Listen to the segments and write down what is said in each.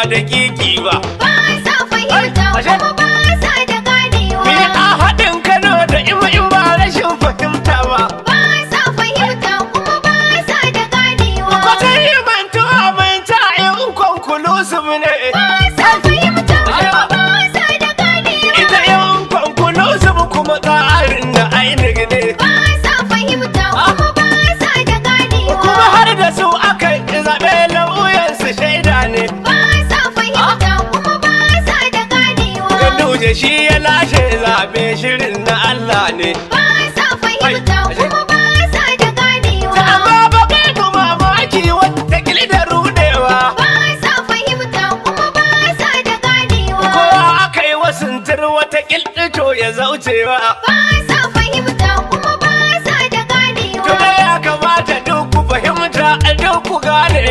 da kiki ba. Ba sa fahimta kuma ba sa da ganewa. Me a haɗin Kano da Imo in ba rashin fahimta ba? Ba sa fahimta kuma ba sa da ganewa. Kwatan yi mantuwa manta inconclusive ne. Ba sa fahimta kuma ba sa da ganewa. Ita inconclusive kuma tsarin da ainihi ne. Ba sa fahimta kuma ba sa da ganewa. Kuma har da su aka yi zaɓe, lauyan su shaida ne. Ba sa fahimta kuma ba sa da ganewa. Ganduje shi ya lashe zaɓe, shirin na Allah ne. Ba sa fahimta kuma ba sa da ganewa. Amma ba kai mamaki wata da rudewa. Ba sa fahimta kuma ba sa da ganewa. Kowa aka yi wasuntar wata to ya zaucewa. Ba sa fahimta kuma ba sa da ganewa. To da ya kamata duk ku fahimta, duk ku gane.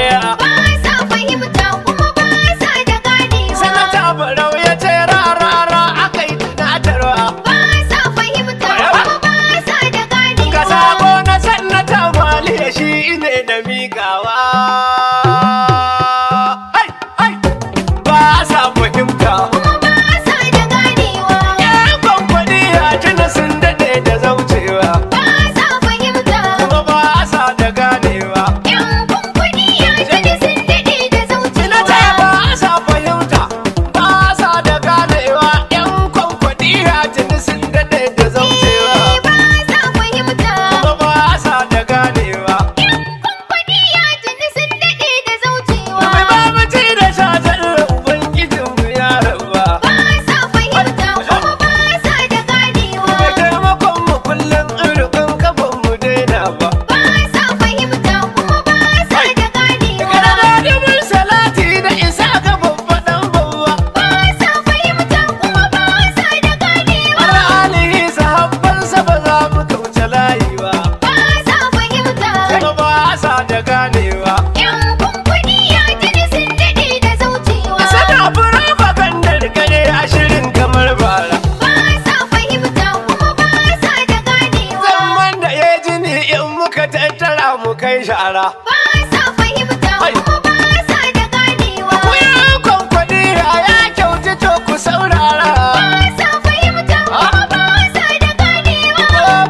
Ba sa fahimta kuma ba sa da ganewa. Sanata Barau ya ce rarara aka yi tunatarwa. Ba sa fahimta kuma ba sa da ganewa. Ga sabo na Sanata Maliya shi ne na miƙawa. Hai, hai, ba sa fahimta. Kuma ba sa da ganewa. Yan kwankwani ya tuna sun daɗe da zaucewa. Ba sa fahimta. Kuma ba sa da ganewa. Yan kunkuni ya tuni sun daɗe da Ina ta zaucewa. ba sa fahimta, ba sa da ganewa. Yan kwankwani ya tuni sun daɗe da zaucewa. Ba sa fahimta. Kuma ba sa da ganewa. Yan kunkuni ya tuni sun daɗe da zaucewa. Mai babu da shatar Ubangijinmu ya raba. Ba sa fahimta kuma ba sa da ganewa. Mai taimakon mu kullum rukun kafan mu daina ba. Ba sa fahimta kuma ba sa da ganewa. Kada da mun salati da isa ga babba dan babba. Ba sa fahimta kuma ba sa da ganewa. Har alihi sahabbansa ba za mu kauce layi ba. Ba sa fahimta. Kuma ba sa da ganewa. Yan kunkuni ya tuni sun daɗe da zaucewa. Suna propagandar kare a shirin kamar bara. Ba sa fahimta kuma ba sa da ganewa. Zaman da ya jini in muka tattara mu kai shara. Ba sa fahimta kuma ba sa da ganewa. Ku yi kwankwani ya kyauci to ku saurara. Ba sa fahimta kuma ba sa da ganewa.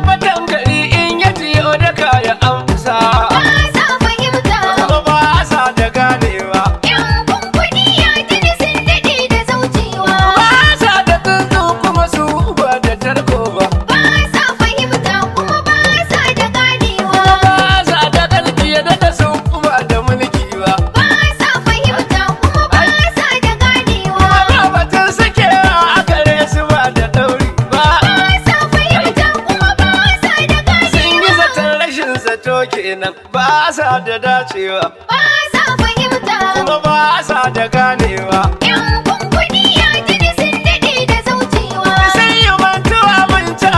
Fatan gari in ya jiyo da kaya amsa. Ba sa fahimta. Kuma ba sa da ganewa. Yan kunkuni ya tuni sun daɗe da zaucewa. Ba sa da tsuntsu kuma su ba da tarko ba. Ba sa fahimta kuma ba sa da ganewa. Ba sa da ƙarfi ya daɗa su ba da mulki ba. Ba sa fahimta kuma ba sa da ganewa. Ba batun sakewa a kare su ba da ɗauri ba. Ba sa fahimta kuma ba sa da Sun yi ganewa. zaton rashin zato kenan, ba sa da dacewa. Ba sa fahimta. Kuma ba sa da ganewa. Yan kunkuni ya tuni sun daɗe da zaucewa. Sai yi mantuwa manta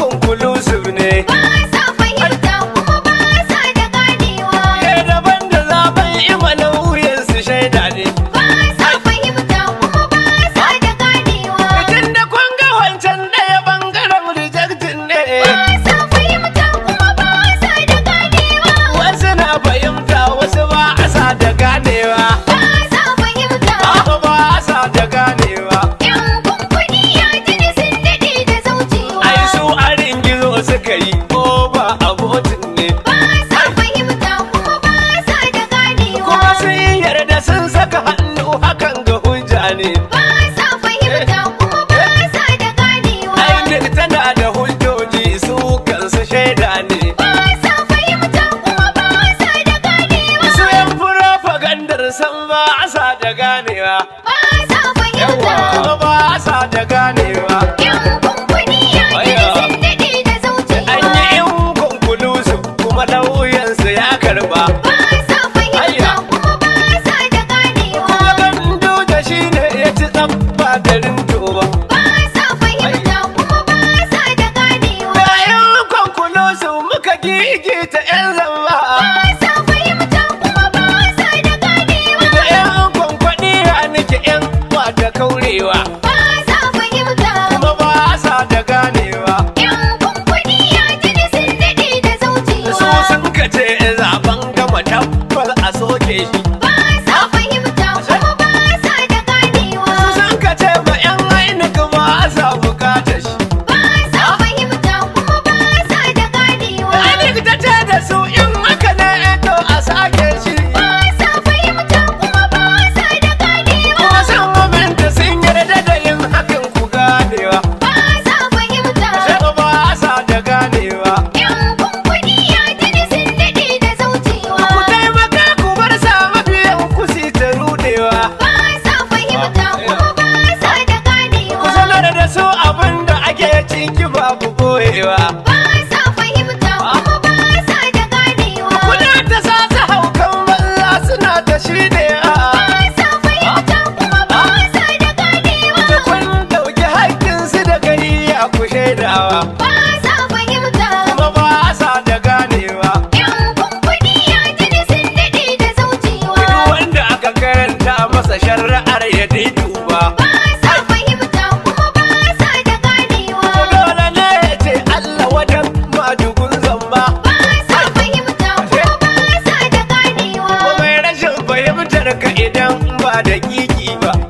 inconclusive ne. Ba sa fahimta kuma ba sa da ganewa. Kai daban da zaben Imo lauyan su shaida ne. Ba sa fahimta kuma ba sa da ganewa. Tun da kun ga wancan ɗaya bangaren rejecting ne. Ba sa fahimta kuma ba sa da ganewa. Wasu na fahimta, wasu ba sa da ganewa. Ba sa fahimta. Ba ba sa da ganewa. Yan kunkuni ya tuni sun daɗe da zaucewa. Ai su arin gizo suka yi ko ba abotin ne. Ba sa fahimta kuma ba sa da ganewa. Kuma sun yarda sun saka hannu, hakan ga hujja ne. Ba sa fahimta kuma ba sa da ganewa. Ainihin tana da hujjoji, su kansu shaida ne. Ba sa fahimta kuma ba sa da ganewa. Su yan propagandar san ba sa da ganewa. Ba sa fahimta. Kuma ba sa da ganewa. Yan kunkuni ya tuni sun daɗe da zaucewa. An yi inconclusive kuma lauyansu ya karba. Ba sa fahimta kuma ba sa da ganewa. Kuma Ganduje shi ne ya ci tsabba garin toba. Ba sa fahimta kuma ba sa da ganewa. Da inconclusive muka gigita 'yan zamba. Ba sa fahimta kuma ba sa da ganewa. Da 'yan kwankwani a nake 'yan da kaurewa. Ba sa fahimta. Kuma ba sa da ganewa. Yan kunkuni ya tuni sun daɗe da Su zaucewa. sun kace zaben gama tabbas a soke shi. Ba sa fahimta kuma ba idan ba da kiki ba.